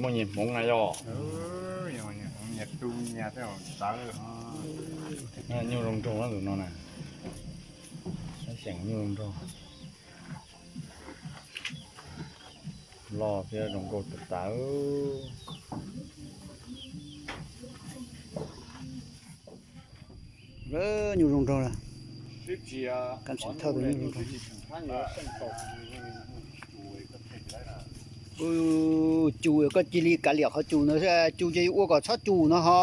Muaj nyias hmoov na yog. Nyuj zoo nraug tus no na. Xeem nyuj zoo nraug. Loj thiab zoo nkauj tas tas. Nyuj zoo nraug. Kam tseem thawj tus nyuj zoo nraug. Cus koj cia li kav liam qhov cus ntawd, cus ces yuav ua kom txhob cus no ho.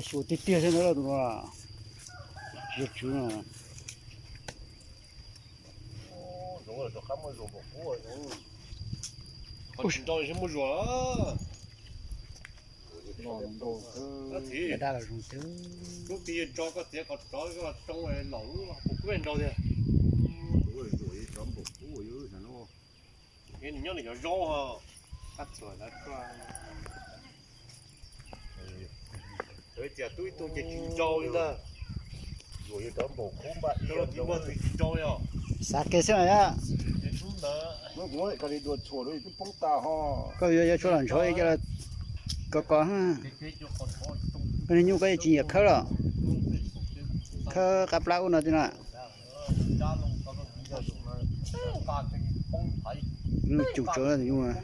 Xyuas tiag tiag xwb ntawd tus no. Yog tswv no. Tsis nrau muaj zuag. Lub ti tso koj txiav kom tsov los tsoo laus lub puas kub nrau tiag. Nws nyob nws cov zaub ho. Tias tub ib tug ces tsis nrau li ntag. Tsis nrau li os. Xav kiag xwb na. Koj yuav yuav tshuaj los ntshov coj los kov kov. Koj niag nyuj koj yeej tsis nyiam khawb los? Khawb qab plab ub no tiag no. Cus tsawv nyuj.